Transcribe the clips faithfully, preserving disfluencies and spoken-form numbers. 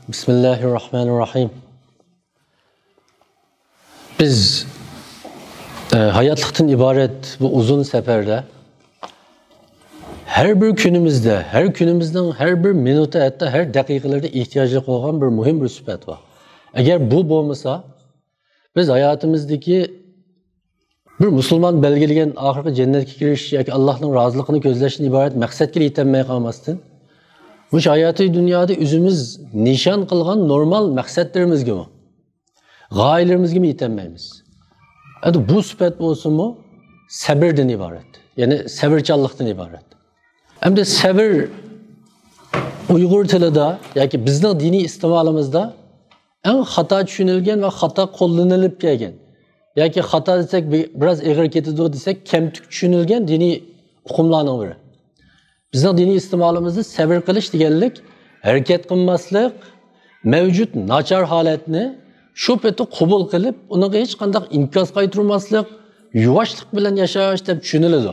بىسمىللاھىررەھمانىررەھىم. بىز، ئە، ھاياتلىقتىن ئىبارەت بۇ ئۇزۇن سەپەردە ھەر بىر كۈنىمىزدە، ھەر كۈنىمىزنىڭ ھەر بىر مىنۇتى، ھەتتا ھەر دەقىقىلىرىدە ئېھتىياجلىق بولغان بىر مۇھىم بىر سۈپەت بار. ئەگەر بۇ بولمىسا، بىز ھاياتىمىزدىكى بىر مۇسۇلمان بەلگىلىگەن ئاخىرقى جەننەتكە كىرىش ياكى ئاللاھنىڭ رازىلىقىنى كۆزلەشتىن ئىبارەت مەقسەتكىلا يېتەلمەي قالماستىن، مۇشۇ ھاياتىي دۇنيادا ئۆزىمىز نىشان قىلغان نورمال مەقسەتلىرىمىزگىمۇ، غايىلىرىمىزگىمۇ يېتەلمەيمىز. ئەمدى بۇ سۈپەت بولسىمۇ سەبىردىن ئىبارەت. يەنى سەۋرچانلىقتىن ئىبارەت. ئەمدى سەۋر ئۇيغۇر تىلىدا ياكى بىزنىڭ دىنىي ئىستېمالىمىزدا ئەڭ خاتا چۈشىنىلگەن ۋە خاتا قوللىنىلىپ كەلگەن ياكى خاتا دېسەك، بىر-، بىراز ئېغىر كېتىدۇ دېسەك، كەمتۈك چۈشىنىلگەن دىنىي ئۇقۇملارنىڭ بىرى. بىزنىڭ دىنىي ئىستېمالىمىزدا سەۋر قىلىش دېگەنلىك ھەرىكەت قىلماسلىق، مەۋجۇت ناچار ھالەتنى شۇ پېتى قوبۇل قىلىپ، ئۇنىڭغا ھېچقانداق ئىنكاس قايتۇرماسلىق، يۇۋاشلىق بىلەن ياشاش دەپ چۈشىنىلىدۇ.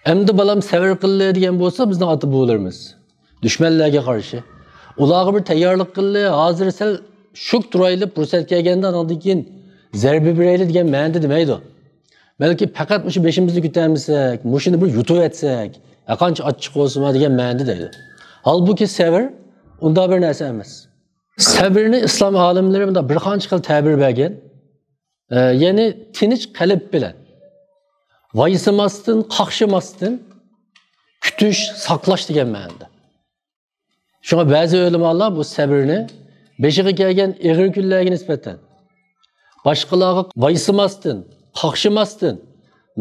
ئەمدى بالام سەۋر قىللى دېگەن بولسا بىزنىڭ ئاتا-بوۋىلىرىمىز دۈشمەنلەرگە قارشى. ئۇلارغا بىر تەييارلىق قىللى، ھازىر سەل شۈك تۇرايلى، پۇرسەت كەلگەندە ئاندىن كېيىن زەربە بېرەيلى دېگەن مەنىدە دېمەيدۇ. بەلكى پەقەت مۇشۇ بېشىمىزنى كۆتەرمىسەك، مۇشۇنى بىر يۇتۇۋەتسەك، ھەرقانچە ئاچچىق بولسىمۇ دېگەن مەنىدە دەيدۇ. ھالبۇكى سەۋر ئۇنداق بىر نەرسە ئەمەس. سەۋرنى ئىسلام ئالىملىرى مۇنداق بىر قانچە خىل تەبىر بەرگەن. ئە، يەنى تىنچ قەلب بىلەن، ۋايسىماستىن، قاقشىماستىن كۈتۈش، ساقلاش دېگەن مەنىدە. شۇڭا بەزى ئۆلىمالار بۇ سەبرنى بېشىغا كەلگەن ئېغىر كۈنلەرگە نىسبەتەن باشقىلارغا ۋايسىماستىن، قاقشىماستىن،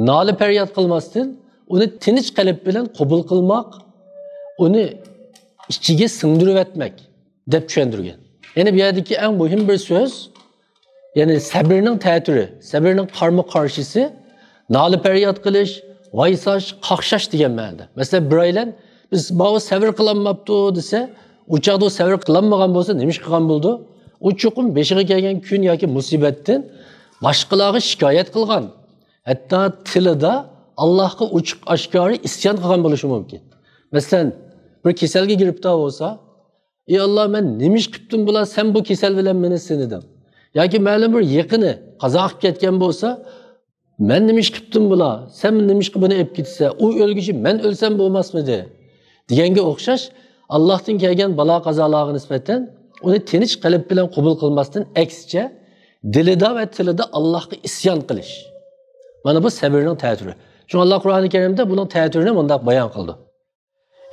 نالە-پەرياد قىلماستىن، ئۇنى تىنچ قەلب بىلەن قوبۇل قىلماق، ئۇنى ئىچىگە سىڭدۈرۈۋەتمەك دەپ چۈشەندۈرگەن. يەنى بۇ يەردىكى ئەڭ مۇھىم بىر سۆز، يەنى سەبرنىڭ تەتۈرى، سەبرنىڭ قارمۇ قارشىسى نالە-پەرياد قىلىش، ۋايساش، قاقشاش دېگەن مەنىدە. مەسىلەن، بىرايلەن، بىز ماۋۇ سەۋر قىلالماپتۇ دېسە، ئۇ چاغدا ئۇ سەۋر قىلالمىغان بولسا، نېمە ئىش قىلغان بولىدۇ؟ ئۇ چوقۇم بېشىغا كەلگەن كۈن ياكى مۇسىبەتتىن باشقىلارغا شىكايەت قىلغان، ھەتتا تىلىدا ئاللاھقا ئوچۇق ئاشكارا ئىسيان قىلغان بولۇشى مۇمكىن. مەسىلەن، بىر كېسەلگە گىرىپتار بولسا، ئى ئاللا، مەن نېمە ئىش قىپتىم بۇلا، سەن بۇ كېسەل بىلەن مېنى سىنىدىڭ؟ ياكى مەلۇم بىر يېقىنى قازا قىپ كەتكەن بولسا، مەن نېمە ئىش قىپتىم بۇلا، سەن نېمە ئىشقا بۇنى ئېلىپ كېتىسەن؟ ئۇ ئۆلگۈچى مەن ئۆلسەم بولماسمىدى؟ دېگەنگە ئوخشاش، ئاللاھتىن كەلگەن بالا-قازالارغا نىسبەتەن ئۇنى تىنچ قەلب بىلەن قوبۇل قىلماستىن، ئەكسىچە، دىلىدا ۋە تىلىدا ئاللاھقا ئىسيان قىلىش. مانا بۇ سەبرنىڭ تەتۈرى. شۇڭا ئاللا قۇرئانى كەرىمدە بۇنىڭ تەتۈرىنى مۇنداق بايان قىلدى.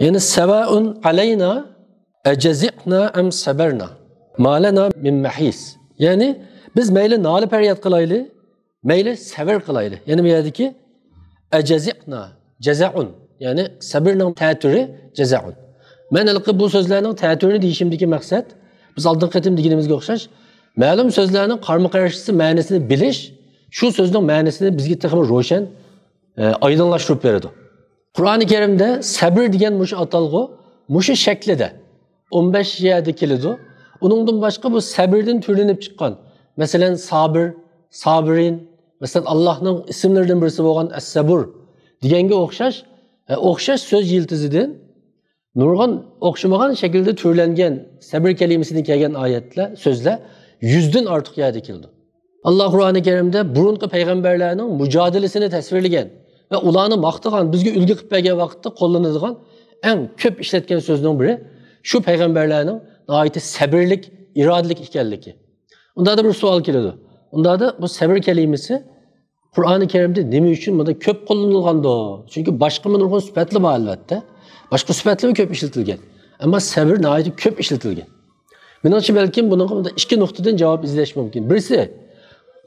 يەنى، سەۋائۇن ئەلەينا ئەجەزىئنا ئەم سەبەرنا ما لەنا مىن مەھىس. يەنى، بىز مەيلى نالە-پەرياد قىلايلى، مەيلى سەۋر قىلايلى. يەنى بۇ يەردىكى ئەجەزىئنا، جەزەئۇن، يەنى سەبرنىڭ تەتۈرى جەزەئۇن. مەن ھېلىقى بۇ سۆزلەرنىڭ تەتۈرىنى دېيىشىمدىكى مەقسەت، بىز ئالدىنقى قېتىم دېگىنىمىزگە ئوخشاش، مەلۇم سۆزلەرنىڭ قارمۇ-قارشىسى مەنىسىنى بىلىش، شۇ سۆزنىڭ مەنىسىنى بىزگە تېخىمۇ روشەن، ئە، ئايدىڭلاشتۇرۇپ بېرىدۇ. قۇرئانى كەرىمدە سەبر دېگەن مۇشۇ ئاتالغۇ مۇشۇ شەكلىدە ئون بەش يەردە كېلىدۇ. ئۇنىڭدىن باشقا بۇ سەبردىن تۈرلىنىپ چىققان، مەسىلەن، سابىر، سابىرىن، مەسىلەن، ئاللاھنىڭ ئىسىملىرىدىن بىرسى بولغان ئەس-سەبۇر دېگەنگە ئوخشاش، ئە، ئوخشاش سۆز يىلتىزىدىن نۇرغۇن ئوخشىمىغان شەكىلدە تۈرلەنگەن سەبر كەلىمىسىدىن كەلگەن ئايەتلەر، سۆزلەر يۈزدىن ئارتۇق يەردە كېلىدۇ. ئاللا قۇرئانى كەرىمدە بۇرۇنقى پەيغەمبەرلەرنىڭ مۇجادىلىسىنى تەسۋىرلىگەن ۋە ئۇلارنى ماختىغان، بىزگە ئۈلگە قىلىپ بەرگەن ۋاقىتتا قوللىنىدىغان ئەڭ كۆپ ئىشلەتكەن سۆزنىڭ بىرى شۇ پەيغەمبەرلەرنىڭ ناھايىتى سەبىرلىك، ئىرادىلىك ئىكەنلىكى. ئۇندادا بىر سوئال كېلىدۇ. ئۇندادا بۇ سەبر كەلىمىسى قۇرئانى كەرىمدە نېمە ئۈچۈن بۇنداق كۆپ قوللىنىلغاندۇ؟ چۈنكى باشقا نۇرغۇن سۈپەتلەر بار، ئەلۋەتتە. باشقا سۈپەتلەرمۇ كۆپ ئىشلىتىلگەن. ئەمما سەبر ناھايىتى كۆپ ئىشلىتىلگەن. مېنىڭچە، بەلكىم بۇنىڭغا مۇنداق ئىككى نۇقتىدىن جاۋاب ئىزدەش مۇمكىن. بىرسى،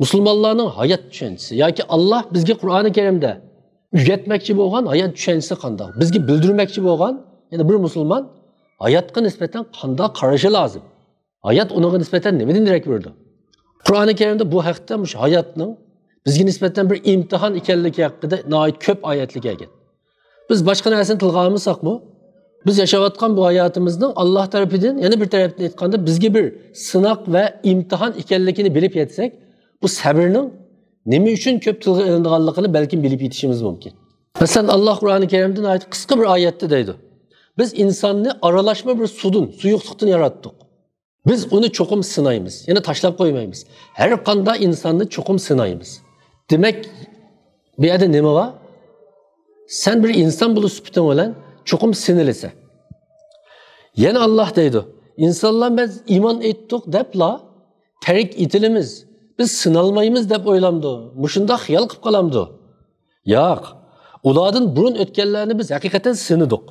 مۇسۇلمانلارنىڭ ھايات چۈشەنچىسى ياكى ئاللا بىزگە قۇرئانى كەرىمدە ئۆگەتمەكچى بولغان ھايات چۈشەنچىسى قانداق؟ بىزگە بىلدۈرمەكچى بولغان، يەنى بىر مۇسۇلمان ھاياتقا نىسبەتەن قانداق قارىشى لازىم؟ ھايات ئۇنىڭغا نىسبەتەن نېمىدىن دېرەك بېرىدۇ؟ قۇرئانى كەرىمدە بۇ ھەقتە، مۇشۇ ھاياتنىڭ بىزگە نىسبەتەن بىر ئىمتىھان ئىكەنلىكى ھەققىدە ناھايىتى كۆپ ئايەتلەر كەلگەن. بىز باشقا نەرسىنى تىلغا ئالمىساقمۇ، بىز ياشاۋاتقان بۇ ھاياتىمىزنىڭ ئاللا تەرىپىدىن، يەنە بىر تەرەپتىن ئېيتقاندا، بىزگە بىر سىناق ۋە ئىمتىھان ئىكەنلىكىنى بىلىپ يەتسەك، بۇ سەبرنىڭ نېمە ئۈچۈن كۆپ تىلغا ئېلىنىدىغانلىقىنى بەلكىم بىلىپ يېتىشىمىز مۇمكىن. مەسىلەن، ئاللا قۇرئانى كەرىمدە ناھايىتى قىسقا بىر ئايەتتە دەيدۇ، بىز ئىنساننى ئارىلاشما بىر سۇدىن، سۇيۇقلۇقتىن ياراتتۇق. بىز ئۇنى چوقۇم سىنايمىز، يەنى تاشلاپ قويمايمىز. ھەر قانداق ئىنساننى چوقۇم سىنايمىز. دېمەك، بۇ يەردە نېمە بار؟ سەن بىر ئىنسان بولۇش سۈپىتىڭ بىلەن چوقۇم سىنىلىسەن. يەنە ئاللاھ دەيدۇ، ئىنسانلار بىز ئىمان ئېيتتۇق دەپلا تەرك ئېتىلىمىز، بىز سىنالمايمىز دەپ ئويلامدۇ؟ مۇشۇنداق خىيال قىلىپ قالامدۇ؟ ياق. ئۇلاردىن بۇرۇن ئۆتكەنلەرنى بىز ھەقىقەتەن سىنىدۇق.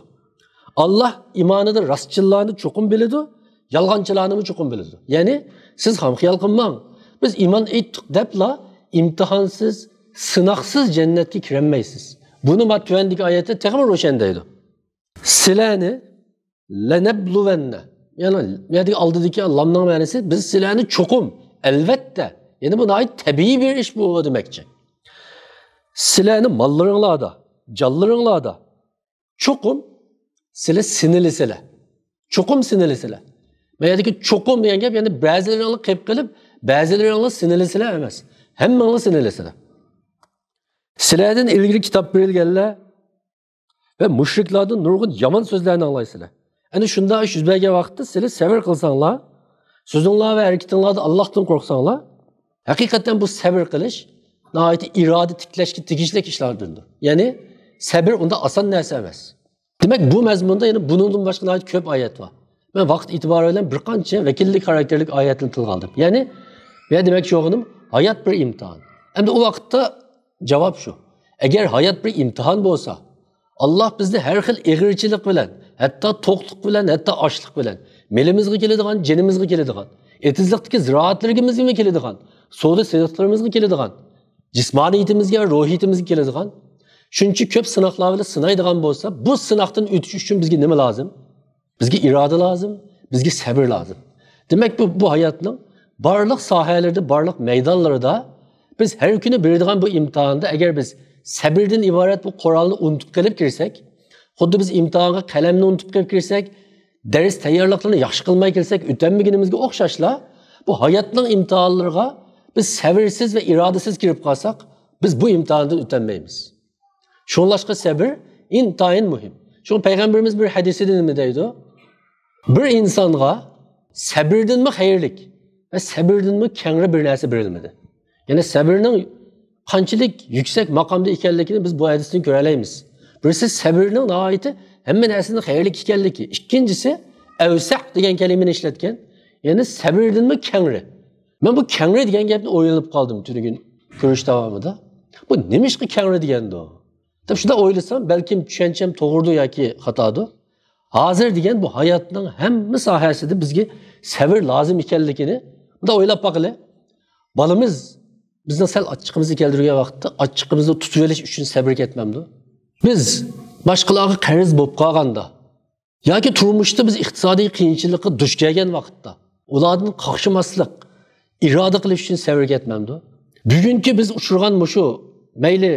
ئاللاھ ئىمانىدا راستچىللارنى چوقۇم بىلىدۇ، يالغانچىلارنىمۇ چوقۇم بىلىدۇ. يەنى سىز خام خىيال قىلماڭ. بىز ئىمان ئېيتتۇق دەپلا ئىمتىھانسىز، سىناقسىز جەننەتكە كىرەلمەيسىز. بۇنى ما تۆۋەندىكى ئايەتتە تېخىمۇ روشەن دەيدۇ. سىلەرنى لەنەبلۇۋەننە. يەنى بۇ يەردىكى ئالدىدىكى لامنىڭ مەنىسى بىز سىلەرنى چوقۇم، ئەلۋەتتە. يەنى بۇ ناھايىتى تەبىئىي بىر ئىش بۇ دېمەكچى. سىلەرنى ماللىرىڭلاردا، جانلىرىڭلاردا چوقۇم سىلەر سىنىلىسىلەر. چوقۇم سىنىلىسىلەر. بۇ يەردىكى چوقۇم دېگەن گەپ، يەنى بەزىلىرىڭلار قېلىپ قېلىپ، بەزىلىرىڭلار سىنىلىسىلەر ئەمەس. ھەممىڭلار سىنىلىسىلەر. سىلەردىن ئىلگىرى كىتاب بېرىلگەنلەر ۋە مۇشرىكلاردىن نۇرغۇن يامان سۆزلەرنى ئاڭلايسىلەر. ئەنە شۇنداق ئىش يۈز بەرگەن ۋاقىتتا سىلەر سەۋر قىلساڭلار، سۆزۈڭلار ۋە ھەرىكىتىڭلاردا ئاللاھتىن قورقساڭلار، ھەقىقەتەن بۇ سەۋر قىلىش ناھايىتى ئىرادە تىكلەشكە تېگىشلىك ئىشلاردىندۇر. يەنى سەۋر ئۇنداق ئاسان نەرسە ئەمەس. دېمەك، بۇ مەزمۇندا يەنە بۇنىڭدىن باشقا ناھايىتى كۆپ ئايەت بار. مەن ۋاقىت ئېتىبارى بىلەن بىر قانچە ۋەكىللىك خاراكتېرلىك ئايەتنى تىلغا ئالدىم. يەنى، مەن دېمەكچى بولغىنىم، ھايات بىر ئىمتىھان. ئەمدى ئۇ ۋاقىتتا جاۋاب شۇ. ئەگەر ھايات بىر ئىمتىھان بولسا، ئاللاھ بىزنى ھەر خىل ئېغىرچىلىق بىلەن، ھەتتا توقلۇق بىلەن، ھەتتا ئاچلىق بىلەن، مېلىمىزغا كېلىدىغان، جېنىمىزغا كېلىدىغان، ئېتىزلىقتىكى زىرائەتلىرىمىزگە كېلىدىغان، سودا سېتىقلىرىمىزغا كېلىدىغان، جىسمانىيىتىمىزگە ۋە روھىيىتىمىزگە كېلىدىغان شۇنچە كۆپ سىناقلار بىلەن سىنايدىغان بولسا، بۇ سىناقتىن ئۆتۈش ئۈچۈن بىزگە نېمە لازىم؟ بىزگە ئىرادە لازىم، بىزگە سەۋر لازىم. دېمەك، بۇ، بۇ ھاياتنىڭ بارلىق ساھەلىرىدە، بارلىق مەيدانلىرىدا بىز ھەر كۈنى بېرىدىغان بۇ ئىمتىھاندا ئەگەر بىز سەبردىن ئىبارەت بۇ قورالنى ئۇنتۇپ قېلىپ كىرسەك، خۇددى بىز ئىمتىھانغا قەلەمنى ئۇنتۇپ قېلىپ كىرسەك، دەرس تەييارلىقلىرىنى ياخشى قىلماي كەلسەك، ئۆتەلمىگىنىمىزگە ئوخشاشلا، بۇ ھاياتنىڭ ئىمتىھانلىرىغا بىز سەۋرسىز ۋە ئىرادىسىز كىرىپ قالساق، بىز بۇ ئىمتىھاندىن ئۆتەلمەيمىز. شۇڭلاشقا سەبر ئىنتايىن مۇھىم. شۇڭا پەيغەمبىرىمىز بىر ھەدىسىدە نېمە دەيدۇ؟ بىر ئىنسانغا سەبردىنمۇ خەيرلىك ۋە سەبردىنمۇ كەڭرى بىر نەرسە بېرىلمىدى. يەنى سەبرنىڭ قانچىلىك يۈكسەك ماقامدا ئىكەنلىكىنى بىز بۇ ھەدىستىن كۆرەلەيمىز. بىرسى سەبرنىڭ ناھايىتى ھەممە نەرسىدىن خەيرلىك ئىكەنلىكى. ئىككىنچىسى، ئەۋسەھ دېگەن كەلىمىنى ئىشلەتكەن. يەنى سەبردىنمۇ كەڭرى. مەن بۇ كەڭرى دېگەن گەپنى ئويلىنىپ قالدىم تۈنۈگۈن كۆرۈش داۋامىدا. بۇ نېمىشقا كەڭرى دېگەندۇ؟ دەپ شۇنداق ئويلىسام، بەلكىم چۈشەنچەم توغرىدۇ ياكى خاتادۇ. ھازىر دېگەن بۇ ھاياتنىڭ ھەممە ساھەسىدە بىزگە سەۋر لازىم ئىكەنلىكىنى مۇنداق ئويلاپ باقىلى. بالىمىز بىزنىڭ سەل ئاچچىقىمىزنى كەلتۈرگەن ۋاقىتتا ئاچچىقىمىزنى تۇتۇۋېلىش ئۈچۈن سەۋر كەتمەمدۇ؟ بىز باشقىلارغا قەرز بولۇپ قالغاندا ياكى تۇرمۇشتا بىز ئىقتىسادىي قىيىنچىلىققا دۇچ كەلگەن ۋاقىتتا ئۇلاردىن قاقشىماسلىق، ئىرادە قىلىش ئۈچۈن سەۋر كەتمەمدۇ؟ بۈگۈنكى بىز ئۇچرىغان مۇشۇ مەيلى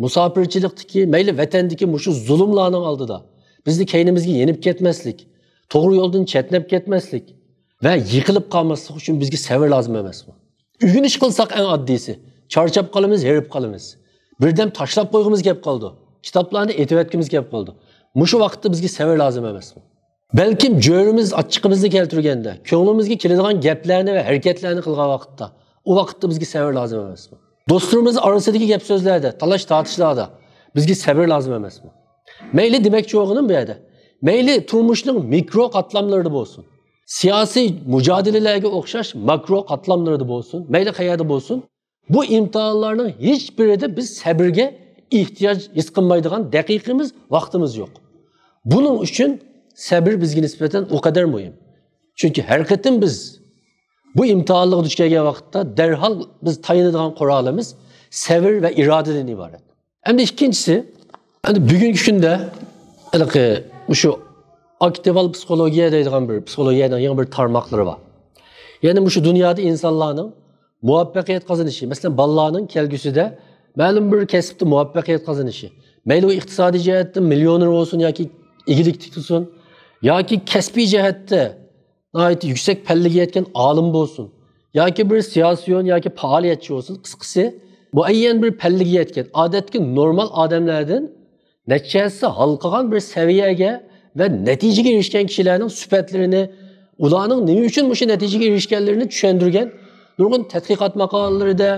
مۇساپىرچىلىقتىكى، مەيلى ۋەتەندىكى مۇشۇ زۇلۇملارنىڭ ئالدىدا بىزنى كەينىمىزگە يېنىپ كەتمەسلىك، توغرا يولدىن چەتنەپ كەتمەسلىك ۋە يىقىلىپ قالماسلىق ئۈچۈن بىزگە سەۋر لازىم ئەمەسمۇ؟ ئۆگىنىش قىلساق ئەڭ ئاددىيسى، چارچاپ قالىمىز، ھېرىپ قالىمىز. بىردەم تاشلاپ قويغۇمىز كەپ قالىدۇ. كىتابلارنى ئېتىۋەتكۈمىز كەپ قالىدۇ. مۇشۇ ۋاقىتتا بىزگە سەۋر لازىم ئەمەسمۇ؟ بەلكىم جۆرىمىز ئاچچىقىمىزنى كەلتۈرگەندە، كۆڭلىمىزگە كېلىدىغان گەپلەرنى ۋە ھەرىكەتلەرنى قىلغان ۋاقىتتا، ئۇ ۋاقىتتا بىزگە سەۋر لازىم ئەمەسمۇ؟ دوستلىرىمىز ئارىسىدىكى گەپ سۆزلەردە، تالاش تارتىشلاردا بىزگە سەۋر لازىم ئەمەسمۇ؟ مەيلى دېمەكچى بولغىنىم بۇ يەردە، مەيلى تۇرمۇشنىڭ مىكرو قاتلاملىرىدا بولسۇن، سىياسىي مۇجادىلىلەرگە ئوخشاش ماكرو قاتلاملىرىدا بولسۇن، مەيلى قەيەردە بولسۇن، بۇ ئىمتىھانلارنىڭ ھېچ بىرىدە بىز سەبرگە ئېھتىياج ھېس قىلمايدىغان دەقىقىمىز، ۋاقتىمىز يوق. بۇنىڭ ئۈچۈن سەبر بىزگە نىسبەتەن ئۇ قەدەر مۇھىم. چۈنكى ھەر قېتىم بىز بۇ ئىمتىھانلارغا دۇچ كەلگەن ۋاقىتتا دەرھال بىز تايىنىدىغان قورالىمىز سەۋر ۋە ئىرادىدىن ئىبارەت. ئەمدى ئىككىنچىسى، ئەمدى بۈگۈنكى كۈندە ھېلىقى مۇشۇ ئاكتىۋال پسىخولوگىيە دەيدىغان بىر پسىخولوگىيەنىڭ يېڭى بىر تارماقلىرى بار. يەنى مۇشۇ دۇنيادا ئىنسانلارنىڭ مۇۋەپپەقىيەت قازىنىشى، مەسىلەن، بالىلارنىڭ كەلگۈسىدە مەلۇم بىر كەسىپتە مۇۋەپپەقىيەت قازىنىشى، مەيلى ئۇ ئىقتىسادىي جەھەتتە مىليونېر بولسۇن ياكى ئىگىلىك تىكلىسۇن، ياكى كەسپىي جەھەتتە ناھايىتى يۈكسەك پەللىگە يەتكەن ئالىم بولسۇن ياكى بىر سىياسىيون ياكى پائالىيەتچى بولسۇن، قىسقىسى، مۇئەييەن بىر پەللىگە يەتكەن، ئادەتتىكى نورمال ئادەملەردىن نەچچە ھەسسە ھالقىغان بىر سەۋىيەگە ۋە نەتىجىگە ئېرىشكەن كىشىلەرنىڭ سۈپەتلىرىنى، ئۇلارنىڭ نېمە ئۈچۈن مۇشۇ نەتىجىگە ئېرىشكەنلىرىنى چۈشەندۈرگەن نۇرغۇن تەتقىقات ماقالىلىرىدە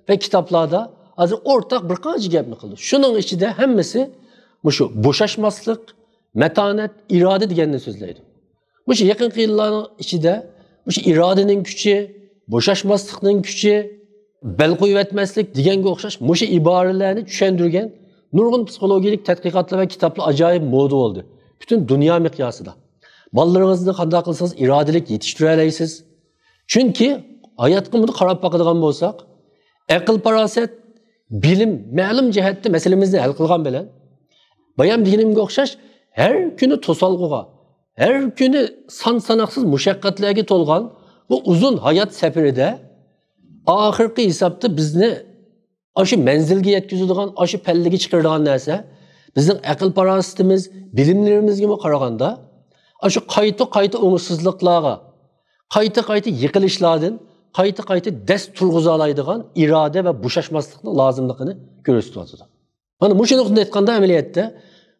ۋە كىتابلاردا ھازىر ئورتاق بىر قانچە گەپنى قىلدى. شۇنىڭ ئىچىدە ھەممىسى مۇشۇ بوشاشماسلىق، مەتانەت، ئىرادە دېگەننى سۆزلەيدۇ. مۇشۇ يېقىنقى يىللارنىڭ ئىچىدە مۇشۇ ئىرادىنىڭ كۈچى، بوشاشماسلىقنىڭ كۈچى، بەل قويۇۋەتمەسلىك دېگەنگە ئوخشاش مۇشۇ ئىبارىلەرنى چۈشەندۈرگەن نۇرغۇن پسىخولوگىيەلىك تەتقىقاتلار ۋە كىتابلار ئاجايىپ مودا بولدى. پۈتۈن دۇنيا مىقياسىدا. بالىلىرىڭىزنى قانداق قىلسىڭىز ئىرادىلىك يېتىشتۈرەلەيسىز. چۈنكى ھاياتقا بۇنى قاراپ باقىدىغان بولساق، ئەقىل-پاراسەت، بىلىم، مەلۇم جەھەتتە مەسىلىمىزنى ھەل قىلغان بىلەن، بايام دېگىنىمگە ئوخشاش، ھەر كۈنى توسالغۇغا، ھەر كۈنى سان-ساناقسىز مۇشەققەتلەرگە تولغان بۇ ئۇزۇن ھايات سەپىرىدە ئاخىرقى ھېسابتا بىزنى ئاشۇ مەنزىلگە يەتكۈزىدىغان، ئاشۇ پەللىگە چىقىرىدىغان نەرسە، بىزنىڭ ئەقىل-پاراسىتىمىز، بىلىملىرىمىزگىمۇ قارىغاندا، ئاشۇ قايتا-قايتا ئوڭۇشسىزلىقلارغا، قايتا-قايتا يىقىلىشلاردىن، قايتا-قايتا دەس تۇرغۇزالايدىغان ئىرادە ۋە بوشاشماسلىقنىڭ لازىملىقىنى كۆرسىتىۋاتىدۇ. مانا مۇشۇ نۇقتىدىن ئېيتقاندا، ئەمەلىيەتتە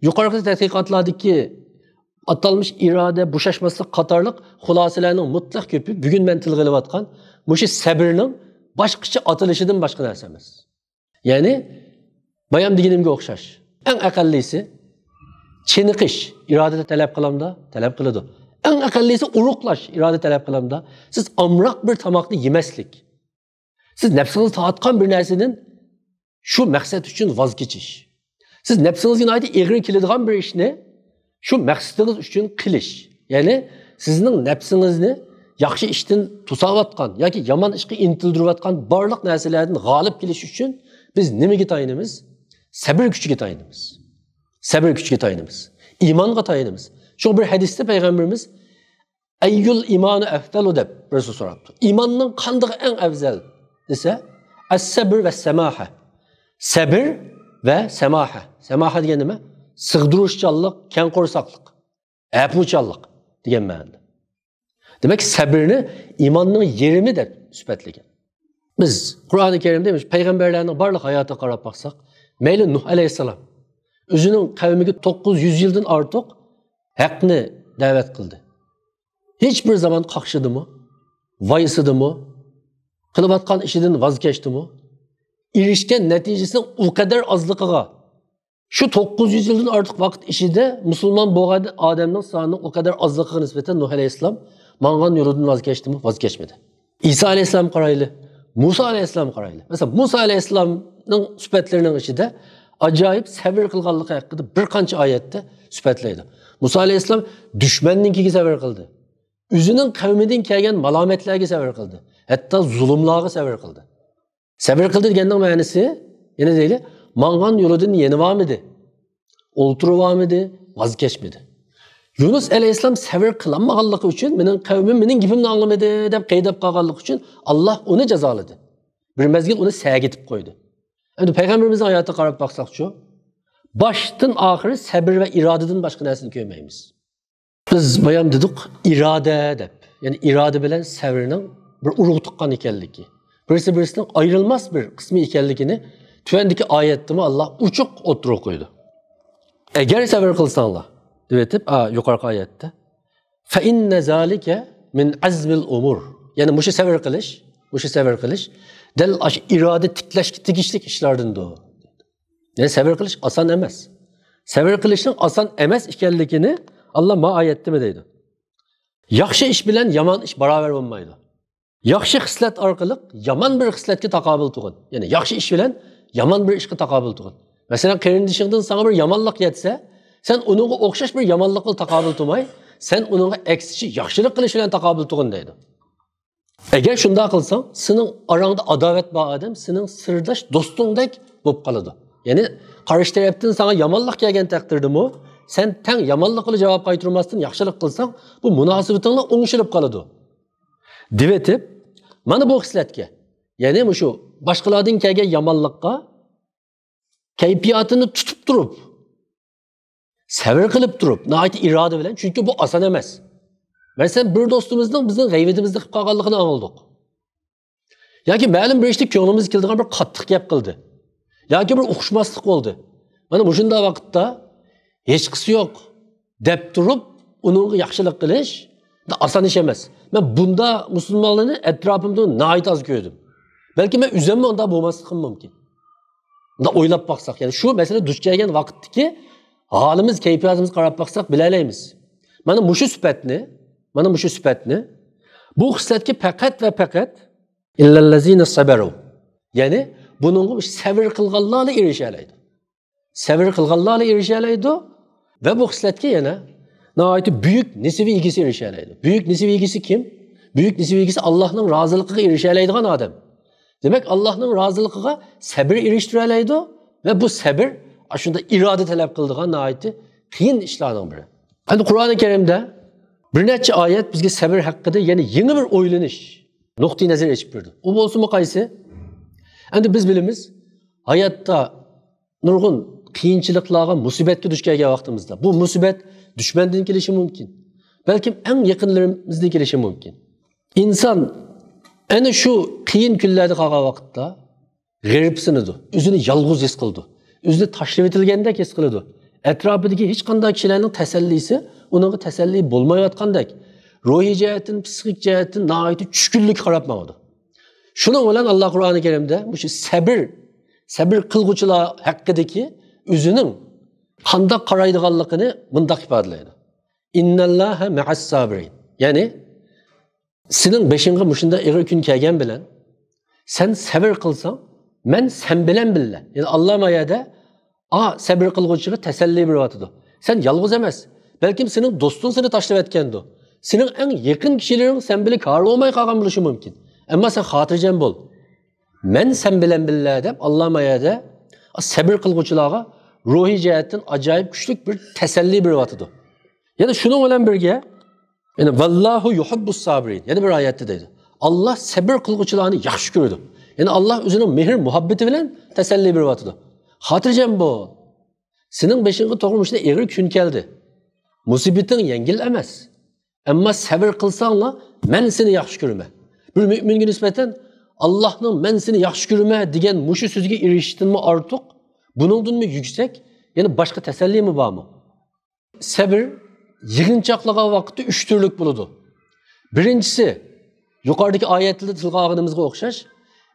يۇقىرىقى تەتقىقاتلاردىكى ئاتالمىش ئىرادە، بوشاشماسلىق قاتارلىق خۇلاسىلەرنىڭ مۇتلەق كۆپى بۈگۈن مەن تىلغا ئېلىۋاتقان مۇشۇ سەبرنىڭ باشقىچە ئاتىلىشىدىن باشقا نەرسە ئەمەس. يەنى بايام دېگىنىمگە ئوخشاش. ئەڭ ئەقەللىسى چېنىقىش ئىرادىدە تەلەپ قىلامدا؟ تەلەپ قىلىدۇ. ئەڭ ئەقەللىسى ئۇرۇقلاش ئىرادە تەلەپ قىلامدا؟ سىز ئامراق بىر تاماقنى يېمەسلىك. سىز نەپسىڭىز تارتقان بىر نەرسىدىن شۇ مەقسەت ئۈچۈن ۋاز كېچىش. سىز نەپسىڭىزگە ناھايىتى ئېغىر كېلىدىغان بىر ئىشنى شۇ مەقسىتىڭىز ئۈچۈن قىلىش. يەنى سىزنىڭ نەپسىڭىزنى ياخشى ئىشتىن توساۋاتقان ياكى يامان ئىشقا ئىنتىلدۈرۈۋاتقان بارلىق نەرسىلەردىن غالىب كېلىش ئۈچۈن بىز نېمىگە تايىنىمىز؟ سەبر كۈچىگە تايىنىمىز. سەبر كۈچىگە تايىنىمىز. ئىمانغا تايىنىمىز. شۇڭا بىر ھەدىستە پەيغەمبىرىمىز «ئەييۇل ئىمانۇ ئەفزەلۇ؟» دەپ بىرسى سوراپتۇ. ئىماننىڭ قاندىقى ئەڭ ئەۋزەل دېسە، «ئەسسەبر ۋە سەماھە». سەبر ۋە سەماھە. سەماھە دېگەن نېمە؟ سىغدۇرۇشچانلىق، كەڭ قورساقلىق، ئەپۇچانلىق دېگەن مەنىدە. دېمەك، سەبرنى ئىماننىڭ يېرىمى دەپ سۈپەتلىگەن. بىز قۇرئانى كەرىمدە پەيغەمبەرلەرنىڭ بارلىق ھاياتىغا قاراپ باقساق، مەيلى نۇھ ئەلەيھىسسالام ئۆزىنىڭ قەۋمىگە توققۇز يۈز يىلدىن ئارتۇق ھەقنى دەۋەت قىلدى. ھېچ بىر زامان قاقشىدىمۇ؟ ۋايسىدىمۇ؟ قىلىۋاتقان ئىشىدىن ۋاز كەچتىمۇ؟ ئېرىشكەن نەتىجىسىنىڭ ئۇ قەدەر ئازلىقىغا، شۇ توققۇز يۈز يىلدىن ئارتۇق ۋاقىت ئىچىدە مۇسۇلمان بولغان ئادەمنىڭ سانىنىڭ ئۇ قەدەر ئازلىقىغا نىسبەتەن نۇھ ئەلەيھىسسالام ماڭغان يولىدىن ۋاز كەچتىمۇ؟ ۋاز كەچمىدى. ئىسا ئەلەيھىسسالامغا قارايلى، مۇسا ئەلەيھىسسالامغا قارايلى. مەسىلەن، مۇسا ئەلەيھىسسالامنىڭ سۈپەتلىرىنىڭ ئىچىدە ئاجايىپ سەۋر قىلغانلىقى ھەققىدە بىر قانچە ئايەتتە سۈپەتلەيدۇ. مۇسا ئەلەيھىسسالام دۈشمەننىڭكىگە سەۋر قىلدى. ئۆزىنىڭ قەۋمىدىن كەلگەن مالامەتلەرگە سەۋر قىلدى. ھەتتا زۇلۇملارغا سەۋر قىلدى. سەۋر قىلدى دېگەننىڭ مەنىسى، يەنە دەيلى، ماڭغان يولىدىن يېنىۋالمىدى. ئولتۇرۇۋالمىدى، ۋاز كەچمىدى. يۇنۇس ئەلەيھىسسالام سەۋر قىلالمىغانلىقى ئۈچۈن، مېنىڭ قەۋمىم مېنىڭ گېپىمنى ئاڭلىمىدى دەپ قەيدەپ قالغانلىقى ئۈچۈن، ئاللاھ ئۇنى جازالىدى. بىر مەزگىل ئۇنى سەگىتىپ قويدى. ئەمدى پەيغەمبىرىمىزنىڭ ھاياتىغا قاراپ باقساقچۇ، باشتىن ئاخىرى سەبر ۋە ئىرادىدىن باشقا نەرسىنى كۆرمەيمىز. بىز بايام دېدۇق، ئىرادە دەپ، يەنى ئىرادە بىلەن سەۋرنىڭ بىر ئۇرۇق تۇغقان ئىكەنلىكى، بىرسى بىرسىنىڭ ئايرىلماس بىر قىسمى ئىكەنلىكىنى تۆۋەندىكى ئايەتتىمۇ ئاللاھ ئوچۇق ئوتتۇرىغا قويىدۇ. ئەگەر سەۋر قىلساڭلار، دەۋېتىپ، ئا، يۇقىرىقى ئايەتتە، فَإِنَّ ذَلِكَ مِنْ عَزْمِ الْأُمُورِ. يەنى مۇشۇ سەۋر قىلىش، مۇشۇ سەۋر قىلىش دەل ئاشۇ ئىرادە تىكلەشكە تېگىشلىك ئىشلاردىندۇر. يەنى سەۋر قىلىش ئاسان ئەمەس. سەۋر قىلىشنىڭ ئاسان ئەمەس ئىكەنلىكىنى ئاللاھ ما ئايەتتىمۇ دەيدۇ. ياخشى ئىش بىلەن يامان ئىش باراۋەر بولمايدۇ. ياخشى خىسلەت ئارقىلىق يامان بىر خىسلەتكە تاقابىل تۇغىن. يەنى ياخشى ئىش بىلەن يامان بىر ئىشقا تاقابىل تۇغىن. مەسىلەن، قېرىندىشىڭدىن ساڭا بىر يامانلىق يەتسە، سەن ئۇنىڭغا ئوخشاش بىر يامانلىق بىلەن تاقابىل تۇرماي، سەن ئۇنىڭغا ئەكسىچە ياخشىلىق قىلىش بىلەن تاقابىل تۇغىن دەيدۇ. ئەگەر شۇنداق قىلساڭ، سېنىڭ ئاراڭدا ئاداۋەت بار ئادەم سېنىڭ سىرداش دوستۇڭدەك بولۇپ قالىدۇ. يەنى قارشى تەرەپتىن ساڭا يامانلىق كەلگەن تەقدىردىمۇ، سەن تەڭ يامانلىق بىلەن جاۋاب قايتۇرماستىن ياخشىلىق قىلساڭ، بۇ مۇناسىۋىتىڭلار ئوڭشىلىپ قالىدۇ. دېۋېتىپ، مانا بۇ خىسلەتكە، يەنى مۇشۇ باشقىلاردىن كەلگەن يامانلىققا كەيپىياتىنى تۇتۇپ تۇرۇپ، سەۋر قىلىپ تۇرۇپ، ناھايىتى ئىرادە بىلەن، چۈنكى بۇ ئاسان ئەمەس. مەسىلەن، بىر دوستىمىزنىڭ بىزنىڭ غەيۋىتىمىزنى قىلىپ قالغانلىقىنى ئاڭلىدۇق. ياكى مەلۇم بىر ئىشتا كۆڭلىمىزگە كېلىدىغان بىر قاتتىق گەپ قىلدى. ياكى بىر ئۇقۇشماسلىق بولدى. مانا مۇشۇنداق ۋاقىتتا ھېچقىسى يوق دەپ تۇرۇپ، ئۇنىڭغا ياخشىلىق قىلىش، ئاسان ئىش ئەمەس. مەن بۇنداق مۇسۇلمانلارنى ئەتراپىمدا ناھايىتى ئاز كۆردۈم. بەلكى مەن ئۆزۈممۇ ئۇنداق بولماسلىقىم مۇمكىن. بۇنداق ئويلاپ باقساق، يەنى شۇ مەسىلە دۇچ كەلگەن ۋاقىتتىكى ھالىمىز، كەيپىياتىمىزغا قاراپ باقساق بىلەلەيمىز. مانا مۇشۇ سۈپەتنى، مانا مۇشۇ سۈپەتنى، بۇ خىسلەتكە پەقەت ۋە پەقەت ئىللەللەزىنە سەبەرۇ. يەنى بۇنىڭغا سەۋر قىلغانلارلا ئېرىشەلەيدۇ. سەۋر قىلغانلارلا ئېرىشەلەيدۇ ۋە بۇ خىسلەتكە يەنە ناھايىتى بۈيۈك نېسىۋە ئىگىسى ئېرىشەلەيدۇ. بۈيۈك نېسىۋە ئىگىسى كىم؟ بۈيۈك نېسىۋە ئىگىسى ئاللاھنىڭ رازىلىقىغا ئېرىشەلەيدىغان ئادەم. دېمەك، ئاللاھنىڭ رازىلىقىغا سەبر ئېرىشتۈرەلەيدۇ ۋە بۇ سەبر ئاشۇنداق ئىرادە تەلەپ قىلىدىغان ناھايىتى قىيىن ئىشلارنىڭ بىرى. ئەمدى قۇرئانى كەرىمدە بىر نەچچە ئايەت بىزگە سەبر ھەققىدە يەنە يېڭى بىر ئويلىنىش نۇقتىئى نەزىرى ئېچىپ بېرىدۇ. ئۇ بولسىمۇ قايسى؟ ئەمدى بىز بىلىمىز، ھاياتتا نۇرغۇن قىيىنچىلىقلارغا، مۇسىبەتكە دۇچ كەلگەن ۋاقتىمىزدا، بۇ مۇسىبەت دۈشمەندىن كېلىشى مۇمكىن. بەلكىم ئەڭ يېقىنلىرىمىزدىن كېلىشى مۇمكىن. ئىنسان ئەنە شۇ قىيىن كۈنلەردە قالغان ۋاقىتتا غېرىبسىنىدۇ، ئۆزىنى يالغۇز ھېس قىلىدۇ، ئۆزىنى تاشلىۋېتىلگەندەك ھېس قىلىدۇ. ئەتراپىدىكى ھېچقانداق كىشىلەرنىڭ تەسەللىسى ئۇنىڭغا تەسەللى بولمايۋاتقاندەك، روھىي جەھەتتىن، پسىخىك جەھەتتىن ناھايىتى چۈشكۈنلۈككە قاراپ ماڭىدۇ. شۇنىڭ بىلەن ئاللا قۇرئانى كەرىمدە مۇشۇ سەبر، سەبر قىلغۇچىلار ھەققىدىكى ئۆزىنىڭ قانداق قارايدىغانلىقىنى مۇنداق ئىپادىلەيدۇ. ئىننەللاھە مەئەس سابىرىن. يەنى سېنىڭ بېشىڭغا مۇشۇنداق ئېغىر كۈن كەلگەن بىلەن سەن سەبر قىلساڭ، مەن سەن بىلەن بىللە. يەنى ئاللا ما يەردە ئا، سەبر قىلغۇچىغا تەسەللى بېرىۋاتىدۇ. سەن يالغۇز ئەمەس. بەلكىم سېنىڭ دوستۇڭ سېنى تاشلىۋەتكەندۇ. سېنىڭ ئەڭ يېقىن كىشىلىرىڭ سەن بىلەن كارى بولماي قالغان بولۇشى مۇمكىن. ئەمما سەن خاتىرجەم بول. مەن سەن بىلەن بىللە دەپ ئاللا ما يەردە سەبر قىلغۇچىلارغا روھىي جەھەتتىن ئاجايىپ كۈچلۈك بىر تەسەللى بېرىۋاتىدۇ. يەنە شۇنىڭ بىلەن بىرگە، يەنە ۋاللاھۇ يۇھىببۇس سابىرىن. يەنە بىر ئايەتتە دەيدۇ. ئاللا سەبر قىلغۇچىلارنى ياخشى كۆرىدۇ. يەنى ئاللا ئۆزىنىڭ مېھىر مۇھەببىتى بىلەن تەسەللى بېرىۋاتىدۇ. خاتىرجەم بول. سېنىڭ بېشىڭغا توغرا مۇشۇنداق ئېغىر كۈن كەلدى. مۇسىبىتىڭ يەڭگىل ئەمەس. ئەمما سەبر قىلساڭلا، مەن سېنى ياخشى كۆرىمەن. بىر مۆمىنگە نىسبەتەن ئاللانىڭ مەن سېنى ياخشى كۆرىمەن دېگەن مۇشۇ سۆزگە ئېرىشىشتىنمۇ ئارتۇق، بۇنىڭدىنمۇ يۈكسەك، يەنە باشقا تەسەللىمۇ بارمۇ؟ سەبر يىغىنچاقلىغان ۋاقىتتا ئۈچ تۈرلۈك بولىدۇ. بىرىنچىسى، يۇقىرىدىكى ئايەتلەردە تىلغا ئالغىنىمىزغا ئوخشاش،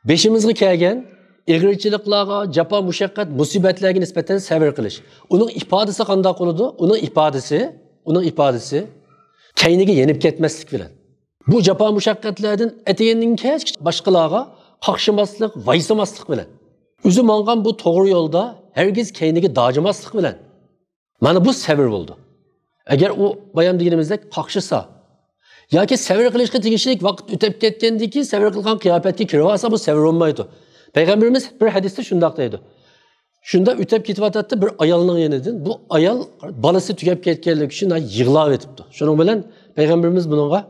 بېشىمىزغا كەلگەن ئېغىرچىلىقلارغا، جاپا، مۇشەققەت، مۇسىبەتلەرگە نىسبەتەن سەۋر قىلىش. ئۇنىڭ ئىپادىسى قانداق بولىدۇ؟ ئۇنىڭ ئىپادىسى، ئۇنىڭ ئىپادىسى كەينىگە يېنىپ كەتمەسلىك بىلەن. بۇ جاپا، مۇشەققەتلەردىن ئەتىگەندىن كەچكىچە باشقىلارغا قاقشىماسلىق، ۋايسىماسلىق بىلەن. ئۆزى ماڭغان بۇ توغرا يولدا ھەرگىز كەينىگە داجىماسلىق بىلەن. مانا بۇ سەۋر بولىدۇ. ئەگەر ئۇ بايام دېگىنىمىزدەك قاقشىسا ياكى سەۋر قىلىشقا تېگىشلىك ۋاقىت ئۆتۈپ كەتكەندىن كېيىن سەۋر قىلغان قىياپەتكە كىرىۋالسا، بۇ سەۋر بولمايدۇ. پەيغەمبىرىمىز بىر ھەدىستە شۇنداق دەيدۇ. شۇنداق ئۆتۈپ كېتىۋاتاتتى بىر ئايالنىڭ يېنىدىن. بۇ ئايال بالىسى تۈگەپ كەتكەنلىكى ئۈچۈن يىغلاۋېتىپتۇ. شۇنىڭ بىلەن پەيغەمبىرىمىز بۇنىڭغا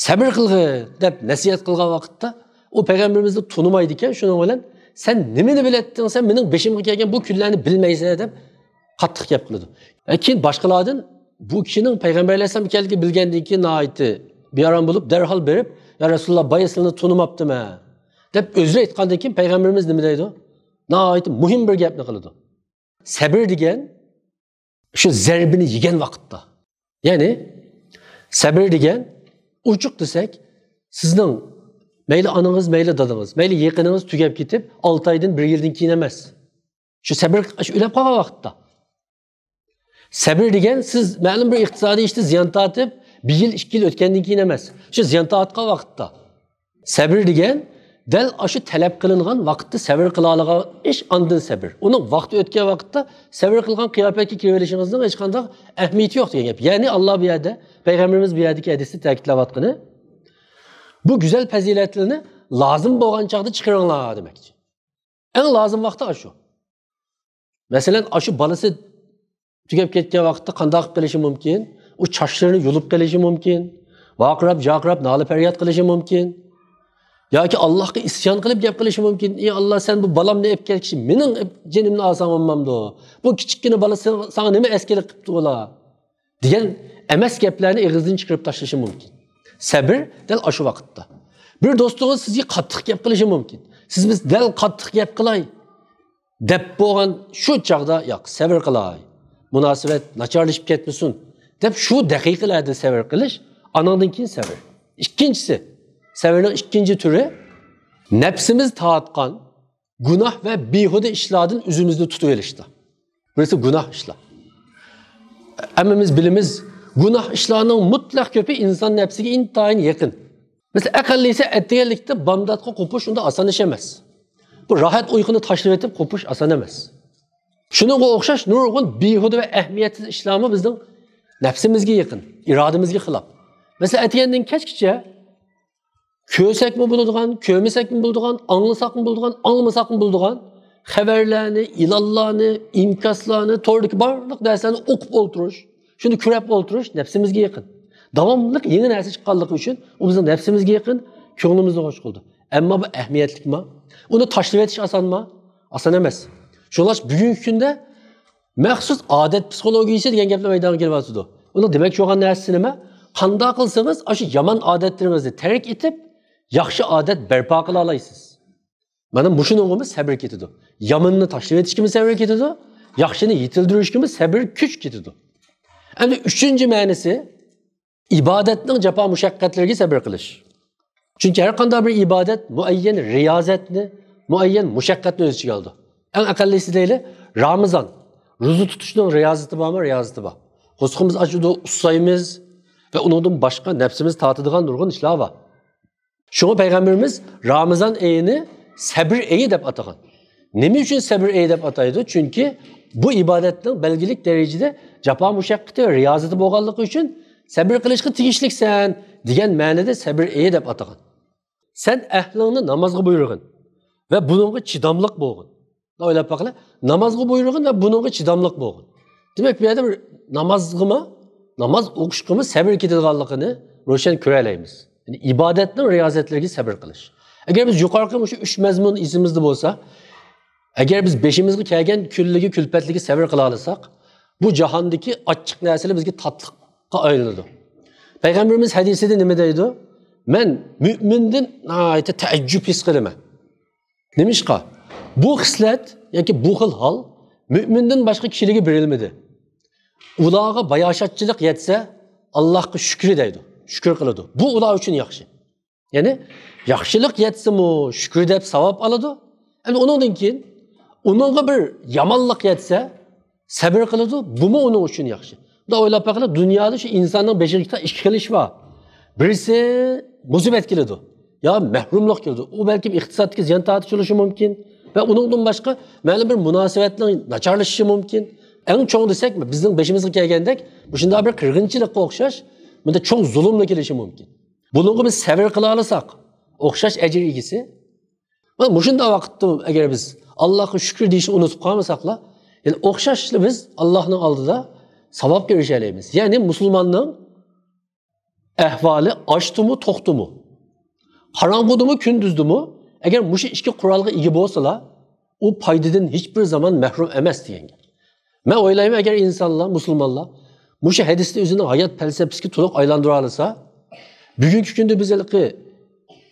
سەۋر قىلغىن دەپ نەسىھەت قىلغان ۋاقىتتا، ئۇ پەيغەمبىرىمىزنى تونۇمايدىكەن، شۇنىڭ بىلەن سەن نېمىنى بىلەتتىڭ، سەن مېنىڭ بېشىمغا كەلگەن بۇ كۈنلەرنى بىلمەيسەن دەپ قاتتىق گەپ قىلىدۇ. ۋە كېيىن باشقىلاردىن بۇ كىشىنىڭ پەيغەمبەر ئەلەيھىسسالام ئىكەنلىكىنى بىلگەندىن كېيىن ناھايىتى بىئارام بولۇپ، دەرھال بېرىپ، يا رەسۇلاللا، بايا سىلىنى تونۇماپتىمەن دەپ ئۆزرە ئېيتقاندىن كېيىن پەيغەمبىرىمىز نېمە دەيدۇ؟ ناھايىتى مۇھىم بىر گەپنى قىلىدۇ. سەبر دېگەن شۇ زەربىنى يېگەن ۋاقىتتا. يەنى سەبر دېگەن ئوچۇق دېسەك، سىزنىڭ مەيلى ئانىڭىز، مەيلى دادىڭىز، مەيلى يېقىنىڭىز تۈگەپ كېتىپ، ئالتە ئايدىن، بىر يىلدىن كېيىن ئەمەس. شۇ سەبر، شۇ ئۆلۈپ قالغان ۋاقىتتا. سەبر دېگەن سىز مەلۇم بىر ئىقتىسادىي ئىشتا زىيان تارتىپ، بىر يىل، ئىككى يىل ئۆتكەندىن كېيىن ئەمەس. شۇ زىيان تارتقان ۋاقىتتا. سەبر دېگەن دەل ئاشۇ تەلەپ قىلىنغان ۋاقىتتا سەۋر قىلالىغان ئىش، ئاندىن سەبر. ئۇنىڭ ۋاقتى ئۆتكەن ۋاقىتتا سەۋر قىلغان قىياپەتكە كىرىۋېلىشىڭىزنىڭ ھېچقانداق ئەھمىيىتى يوق دېگەن گەپ. يەنى ئاللا بۇ يەردە، پەيغەمبىرىمىز بۇ يەردىكى ھەدىستە تەكىتلەۋاتقىنى، بۇ گۈزەل پەزىلەتلىرىنى لازىم بولغان چاغدا چىقىرىڭلار دېمەكچى. ئەڭ لازىم ۋاقتى ئاشۇ. مەسىلەن، ئاشۇ بالىسى تۈگەپ كەتكەن ۋاقىتتا قانداق قىلىپ قېلىشى مۇمكىن؟ ئۇ چاچلىرىنى يۇلۇپ قېلىشى مۇمكىن. ۋارقىراپ، جارقىراپ، نالە پەرياد قىلىشى مۇمكىن. ياكى ئاللاھقا ئىسيان قىلىپ گەپ قىلىشى مۇمكىن. ئى ئاللا، سەن بۇ بالامنى ئېلىپ كەتكىچە مېنىڭ جېنىمنى ئالساڭ بولمامدۇ؟ بۇ كىچىككىنە بالا ساڭا، ساڭا نېمە ئەسكىلىك قىپتۇ ئۇلار؟ دېگەن ئەمەس گەپلەرنى ئېغىزدىن چىقىرىپ تاشلىشى مۇمكىن. سەبر دەل ئاشۇ ۋاقىتتا. بىر دوستىڭىز سىزگە قاتتىق گەپ قىلىشى مۇمكىن. سىز، بىز دەل قاتتىق گەپ قىلاي دەپ بولغان شۇ چاغدا، ياق، سەۋر قىلاي، مۇناسىۋەت ناچارلىشىپ كەتمىسۇن دەپ شۇ دەقىقىلەردە سەۋر قىلىش ئانىڭدىن كېيىن سەۋر. ئىككىنچىسى، سەۋرنىڭ ئىككىنچى تۈرى، نەپسىمىز تارتقان گۇناھ ۋە بىھۇدە ئىشلاردىن ئۆزىمىزنى تۇتۇۋېلىشتا. بىرسى گۇناھ ئىشلار. ھەممىمىز بىلىمىز، گۇناھ ئىشلارنىڭ مۇتلەق كۆپى ئىنسان نەپسىگە ئىنتايىن يېقىن. مەسىلەن، ئەقەللىيسى ئەتىگەنلىكتە بامداتقا قوپۇش ئۇنداق ئاسان ئىش ئەمەس. بۇ راھەت ئۇيقۇنى تاشلىۋېتىپ قوپۇش ئاسان ئەمەس. شۇنىڭغا ئوخشاش نۇرغۇن بىھۇدە ۋە ئەھمىيەتسىز ئىشلارمۇ بىزنىڭ نەپسىمىزگە يېقىن، ئىرادىمىزگە خىلاپ. مەسىلەن، ئەتىگەندىن كەچكىچە كۆرسەكمۇ بولىدىغان، كۆرمىسەكمۇ بولىدىغان، ئاڭلىساقمۇ بولىدىغان، ئاڭلىمىساقمۇ بولىدىغان خەۋەرلەرنى، ئېلانلارنى، ئىنكاسلارنى، توردىكى بارلىق نەرسىلەرنى ئوقۇپ ئولتۇرۇش، شۇنى كۆرۈپ ئولتۇرۇش نەپسىمىزگە يېقىن. داۋاملىق يېڭى نەرسە چىققانلىقى ئۈچۈن ئۇ بىزنىڭ نەپسىمىزگە يېقىن، كۆڭلىمىزنى خۇش قىلىدۇ. ئەمما بۇ ئەھمىيەتلىكما؟ ئۇنى تاشلىۋېتىش ئاسانما؟ ئاسان ئەمەس. شۇڭلاشقا بۈگۈنكى كۈندە مەخسۇس ئادەت پسىخولوگىيىسى دېگەن گەپلەر مەيدانغا كېلىۋاتىدۇ. ئۇنىڭ دېمەكچى بولغان نەرسىسى نېمە؟ قانداق قىلسىڭىز ئاشۇ يامان ئادەتلىرىڭىزنى تەرك ئېتىپ، ياخشى ئادەت بەرپا قىلالايسىز. مانا مۇشۇنىڭغىمۇ سەبر كېتىدۇ. يامىنىنى تاشلىۋېتىشكىمۇ سەبر كېتىدۇ، ياخشىنى يېتىلدۈرۈشكىمۇ سەبر كۈچ كېتىدۇ. ئەمدى ئۈچىنچى مەنىسى، ئىبادەتنىڭ جاپا مۇشەققەتلىرىگە سەبر قىلىش. چۈنكى ھەر قانداق بىر ئىبادەت مۇئەييەن رىيازەتنى، مۇئەييەن مۇشەققەتنى ئۆز ئىچىگە ئالىدۇ. ئەڭ ئەقەللىسى دەيلى، رامىزان. روزا تۇتۇشنىڭ رىيازىتى بارمۇ؟ رىيازىتى بار. قورسىقىمىز ئاچىدۇ، ئۇسسايمىز ۋە ئۇنىڭدىن باشقا نەپسىمىز تارتىدىغان نۇرغۇن ئىشلار بار. شۇڭا پەيغەمبىرىمىز رامىزان ئېيىنى سەبر ئېيى دەپ ئاتىغان. نېمە ئۈچۈن سەبر ئېيى دەپ ئاتايدۇ؟ چۈنكى بۇ ئىبادەتنىڭ بەلگىلىك دەرىجىدە جاپا مۇشەققىتى ۋە رىيازىتى بولغانلىقى ئۈچۈن سەبر قىلىشقا تېگىشلىكسەن دېگەن مەنىدە سەبر ئېيى دەپ ئاتىغان. سەن ئەھلىڭنى نامازغا بۇيرۇغىن ۋە بۇنىڭغا چىداملىق بولغىن. ئويلاپ باقىلى، نامازغا بۇيرۇغىن ۋە بۇنىڭغا چىداملىق بولغىن. دېمەك، بۇ يەردە بىر نامازغىمۇ، ناماز ئوقۇشقىمۇ سەبر كېتىدىغانلىقىنى روشەن كۆرەلەيمىز. يەنى ئىبادەتنىڭ رىيازەتلىرىگە سەبر قىلىش. ئەگەر بىز يۇقىرىقى مۇشۇ ئۈچ مەزمۇن ئېسىمىزدە بولسا، ئەگەر بىز بېشىمىزغا كەلگەن كۈنلىرىگە، كۈلپەتلىرىگە سەبر قىلالىساق، بۇ جاھاندىكى ئاچچىق نەرسىلەر بىزگە تاتلىققا ئايلىنىدۇ. پەيغەمبىرىمىز ھەدىسىدە نېمە دەيدۇ؟ مەن مۆمىندىن ناھايىتى تەئەججۈپ ھېس قىلىمەن. نېمىشقا؟ بۇ خىسلەت ياكى بۇ خىل ھال مۆمىندىن باشقا كىشىلەرگە بېرىلمىدى. ئۇلارغا باياشاتچىلىق يەتسە، ئاللاھقا شۈكرى دەيدۇ. شۈكۈر قىلىدۇ. بۇ ئۇلار ئۈچۈن ياخشى. يەنى ياخشىلىق يەتسىمۇ شۈكرى دەپ ساۋاب ئالىدۇ. ئەمدى ئۇنىڭدىن كېيىن ئۇنىڭغا بىر يامانلىق يەتسە، سەبر قىلىدۇ، بۇمۇ ئۇنىڭ ئۈچۈن ياخشى. بۇندا ئويلاپ باقىلى، دۇنيادا شۇ ئىنساننىڭ بېشىغا كېلىدىغان ئىككى خىل ئىش بار. بىرسى مۇسىبەت كېلىدۇ، يا مەھرۇملۇق كېلىدۇ. ئۇ بەلكىم ئىقتىسادتىكى زىيان تارتىش بولۇشى مۇمكىن ۋە ئۇنىڭدىن باشقا مەلۇم بىر مۇناسىۋەتنىڭ ناچارلىشىشى مۇمكىن. ئەڭ چوڭ دېسەك، بىزنىڭ بېشىمىزغا كەلگەندەك مۇشۇنداق بىر قىرغىنچىلىققا ئوخشاش، بۇندا چوڭ زۇلۇملا كېلىشى مۇمكىن. بۇنىڭغا بىز سەۋر قىلالىساق، ئوخشاش ئەجىر ئىگىسى. مانا مۇشۇنداق ۋاقىتتا ئەگەر بىز ئاللاھقا شۈكۈر دېيىشنى ئۇنتۇپ قالمىساقلا، يەنى ئوخشاشلا بىز ئاللاھنىڭ ئالدىدا ساۋابقا ئېرىشەلەيمىز. يەنى مۇسۇلماننىڭ ئەھۋالى ئاچتىمۇ، توقتىمۇ، قاراڭغۇدىمۇ، كۈندۈزدىمۇ، ئەگەر مۇشۇ ئىككى قورالغا ئىگە بولسىلا، ئۇ پايدىدىن ھېچبىر زامان مەھرۇم ئەمەس دېگەن گەپ. مەن ئويلايمەن، ئەگەر ئىنسانلار، مۇسۇلمانلار مۇشۇ ھەدىسنى ئۆزىنىڭ ھايات پەلسەپىسىگە تولۇق ئايلاندۇرالىسا، بۈگۈنكى كۈندە بىز ھېلىقى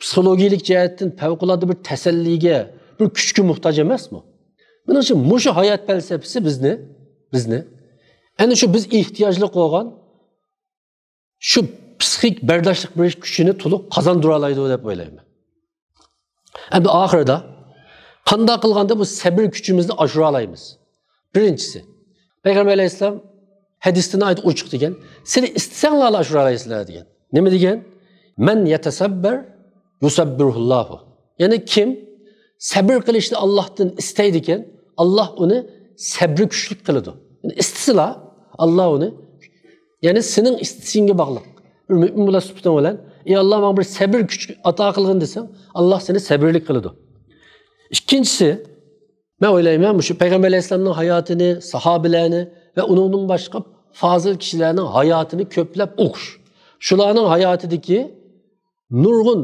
پسىخولوگىيەلىك جەھەتتىن پەۋقۇلئاددە بىر تەسەللىگە، بىر كۈچكە موھتاج ئەمەسمۇ؟ مېنىڭچە، مۇشۇ ھايات پەلسەپىسى بىزنى، بىزنى ئەنە شۇ بىز ئېھتىياجلىق بولغان شۇ پسىخىك بەرداشلىق بېرىش كۈچىنى تولۇق قازاندۇرالايدۇ دەپ ئويلايمەن. ئەمدى ئاخىرىدا قانداق قىلغاندا بۇ سەبر كۈچىمىزنى ئاشۇرالايمىز؟ بىرىنچىسى، پەيغەمبەر ئەلەيھىسسالام ھەدىستە ناھايىتى ئوچۇق دېگەن، سىلەر ئىستىسەڭلارلا ئاشۇرالايسىلەر دېگەن. نېمە دېگەن؟ مەن يەتەسەببەر يۇسەببىرھۇللاھۇ. يەنى كىم سەبر قىلىشنى ئاللاھتىن ئىستەيدىكەن، ئاللاھ ئۇنى سەبرى كۈچلۈك قىلىدۇ. يەنى ئىستىسىلا، ئاللاھ ئۇنى، يەنى سېنىڭ ئىستىشىڭگە باغلىق. بىر مۆمىن بولا سۈپىتىڭ بىلەن، ئى ئاللاھ، ماڭا بىر سەبر كۈچ ئاتا قىلغىن دېسەڭ، ئاللاھ سېنى سەبرلىك قىلىدۇ. ئىككىنچىسى، مەن ئويلايمەن، مۇشۇ پەيغەمبەر ئەلەيھىسسالامنىڭ ھاياتىنى، ساھابىلەرنى ۋە ئۇنىڭدىن باشقا پازىل كىشىلەرنىڭ ھاياتىنى كۆپلەپ ئوقۇش. شۇلارنىڭ ھاياتىدىكى نۇرغۇن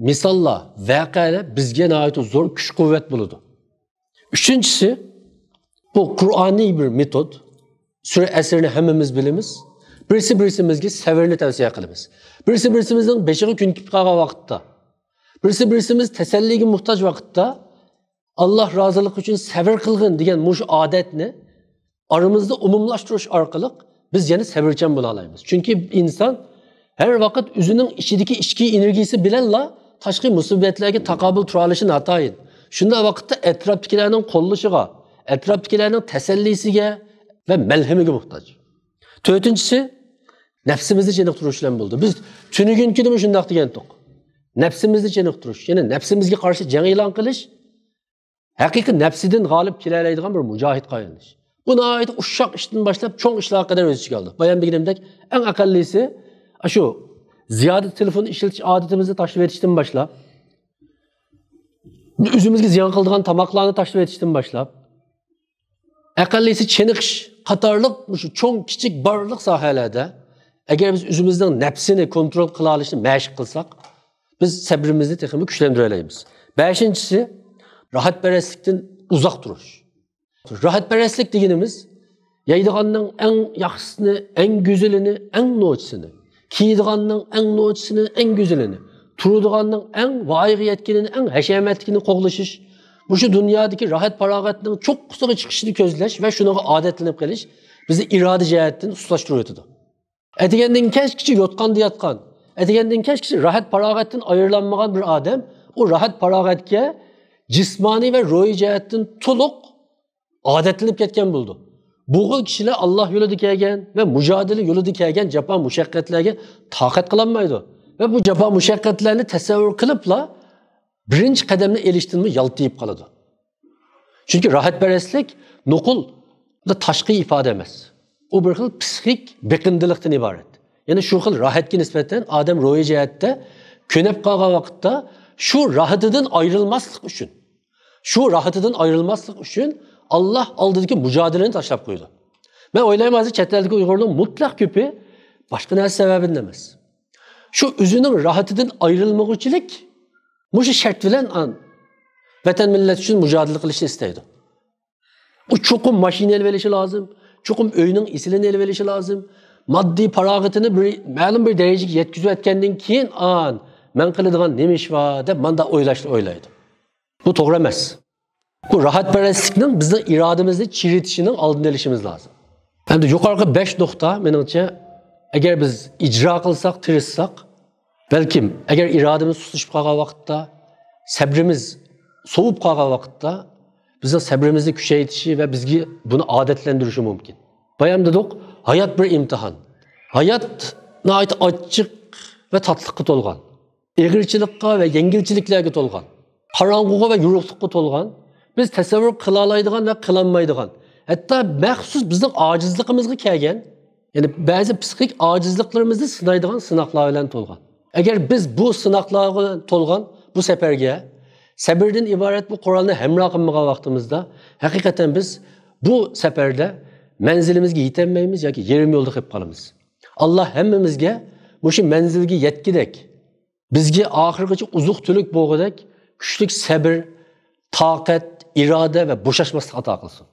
مىساللار، ۋەقەلەر بىزگە ناھايىتى زور كۈچ-قۇۋۋەت بولىدۇ. ئۈچىنچىسى، بۇ قۇرئانىي بىر مېتود. سۈرە ئەسرنى ھەممىمىز بىلىمىز. بىرسى بىرسىمىزگە سەۋرنى تەۋسىيە قىلىمىز. بىرسى بىرسىمىزنىڭ بېشىغا كۈن كېلىپ قالغان ۋاقىتتا، بىرسى بىرسىمىز تەسەللىگە موھتاج ۋاقىتتا، ئاللاھ رازىلىقى ئۈچۈن سەۋر قىلغىن دېگەن مۇشۇ ئادەتنى ئارىمىزدا ئومۇملاشتۇرۇش ئارقىلىق بىز يەنە سەۋرچان بولالايمىز. چۈنكى ئىنسان ھەر ۋاقىت ئۆزىنىڭ ئىچىدىكى ئىچكى ئېنېرگىيىسى بىلەنلا تاشقى مۇسىبەتلەرگە تاقابىل تۇرالىشى ناتايىن. شۇنداق ۋاقىتتا ئەتراپتىكىلەرنىڭ قوللىشىغا، ئەتراپتىكىلەرنىڭ تەسەللىسىگە ۋە مەلھىمىگە موھتاج. تۆتىنچىسى، نەپسىمىزنى چېنىقتۇرۇش بىلەن بولىدۇ. بىز تۈنۈگۈنكىدىمۇ شۇنداق دېگەنتۇق. نەپسىمىزنى چېنىقتۇرۇش، يەنى نەپسىمىزگە قارشى جەڭ ئېلان قىلىش، ھەقىقىي نەپسىدىن غالىب كېلەلەيدىغان بىر مۇجاھىدقا ئايلىنىش. بۇ ناھايىتى ئۇششاق ئىشتىن باشلاپ چوڭ ئىشلارغا قەدەر ئۆز ئىچىگە ئالىدۇ. بايام دېگىنىمدەك، ئەڭ ئەقەللىسى، ئاشۇ زىيادە تېلېفون ئىشلىتىش ئادىتىمىزنى تاشلىۋېتىشتىن باشلاپ، ئۆزىمىزگە زىيان قىلىدىغان تاماقلارنى تاشلىۋېتىشتىن باشلاپ، ئەقەللىسى چېنىقىش قاتارلىق مۇشۇ چوڭ، كىچىك بارلىق ساھەلەردە ئەگەر بىز ئۆزىمىزنىڭ نەپسىنى كونترول قىلالىشنى مەشىق قىلساق، بىز سەبرىمىزنى تېخىمۇ كۈچلەندۈرەلەيمىز. بەشىنچىسى، راھەتپەرەسلىكتىن ئۇزاق تۇرۇش. راھەتپەرەسلىك دېگىنىمىز يەيدىغاننىڭ ئەڭ ياخشىسىنى، ئەڭ گۈزىلىنى، ئەڭ نوچىسىنى، كىيىدىغاننىڭ ئەڭ نوچىسىنى، ئەڭ گۈزىلىنى، تۇرىدىغاننىڭ ئەڭ ۋايىغا يەتكىنىنى، ئەڭ ھەشەمەتلىكىنى قوغلىشىش، مۇشۇ دۇنيادىكى راھەت-پاراغەتنىڭ چوققىسىغا چىقىشىنى كۆزلەش ۋە شۇنىڭغا ئادەتلىنىپ قېلىش بىزنى ئىرادە جەھەتتىن سۇسلاشتۇرۇۋېتىدۇ. ئەتىگەندىن كەچكىچە يوتقاندا ياتقان، ئەتىگەندىن كەچكىچە راھەت-پاراغەتتىن ئايرىلالمىغان بىر ئادەم ئۇ راھەت-پاراغەتكە جىسمانىي ۋە روھىي جەھەتتىن تولۇق ئادەتلىنىپ كەتكەن بولىدۇ. بۇ خىل كىشىلەر ئاللا يولىدا كەلگەن ۋە مۇجادىلە يولىدا كەلگەن جاپا مۇشەققەتلەرگە تاقەت قىلالمايدۇ ۋە بۇ جاپا مۇشەققەتلەرنى تەسەۋۋۇر قىلىپلا بىرىنچى قەدەمنى ئېلىشتىنمۇ يالتىيىپ قالىدۇ. چۈنكى راھەتپەرەسلىك نوقۇل تاشقى ئىپادە ئەمەس. ئۇ بىر خىل پسىخىك بېقىندىلىقتىن ئىبارەت. يەنى شۇ خىل راھەتكە نىسبەتەن ئادەم روھىي جەھەتتە كۆنۈپ قالغان ۋاقىتتا شۇ راھىتىدىن ئايرىلماسلىق ئۈچۈن، شۇ راھىتىدىن ئايرىلماسلىق ئۈچۈن ئاللا ئالدىدىكى مۇجادىلىنى تاشلاپ قويىدۇ. مەن ئويلايمەن، ھازىر چەت ئەلدىكى ئۇيغۇرنىڭ مۇتلەق كۆپى باشقا نەرسە سەۋەبىدىن ئەمەس. شۇ ئۆزىنىڭ راھىتىدىن ئايرىلمىغۇچىلىك مۇشۇ شەرت بىلەن ئان-، ۋەتەن مىللەت ئۈچۈن مۇجادىلە قىلىشنى ئىستەيدۇ. ئۇ چوقۇم ماشىنا ئېلىۋېلىشى لازىم، چوقۇم ئۆينىڭ ئېسىلىنى ئېلىۋېلىشى لازىم. ماددىي پاراغىتىنى بىر مەلۇم بىر دەرىجىگە يەتكۈزۈۋەتكەندىن كېيىن، ئان، مەن قىلىدىغان نېمە ئىش بار دەپ مانداق ئويلاشنى ئويلايدۇ. بۇ توغرا ئەمەس. بۇ راھەتپەرەسلىكنىڭ بىزنىڭ ئىرادىمىزنى چىرىتىشىنىڭ ئالدىنى ئېلىشىمىز لازىم. ئەمدى يۇقىرىقى بەش نۇقتا، مېنىڭچە، ئەگەر بىز ئىجرا قىلساق، تىرىشساق، بەلكىم ئەگەر ئىرادىمىز سۇسلىشىپ قالغان ۋاقىتتا، سەبرىمىز سوۋۇپ قالغان ۋاقىتتا، بىزنىڭ سەبرىمىزنى كۈچەيتىشى ۋە بىزگە بۇنى ئادەتلەندۈرۈشى مۇمكىن. بايام دېدۇق، ھايات بىر ئىمتىھان. ھايات ناھايىتى ئاچچىق ۋە تاتلىققا تولغان. ئېغىرچىلىققا ۋە يەڭگىلچىلىكلەرگە تولغان، قاراڭغۇغا ۋە يورۇقلۇققا تولغان، بىز تەسەۋۋۇر قىلالايدىغان ۋە قىلالمايدىغان، ھەتتا مەخسۇس بىزنىڭ ئاجىزلىقىمىزغا كەلگەن، يەنى بەزى پسىخىك ئاجىزلىقلىرىمىزنى سىنايدىغان سىناقلار بىلەن تولغان. ئەگەر بىز بۇ سىناقلارغا تولغان بۇ سەپەرگە سەبىردىن ئىبارەت بۇ قورالنى ھەمراھ قىلمىغان ۋاقتىمىزدا، ھەقىقەتەن بىز بۇ سەپەردە مەنزىلىمىزگە يېتەلمەيمىز ياكى يېرىم يولدا قېلىپ قالىمىز. ئاللا ھەممىمىزگە مۇشۇ مەنزىلگە يەتكۈدەك، بىزگە ئاخىرغىچە ئوزۇق-تۈلۈك بولغۇدەك كۈچلۈك سەبر، تاقەت، ئىرادە ۋە بوشاشماسلىق ئاتا قىلسۇن.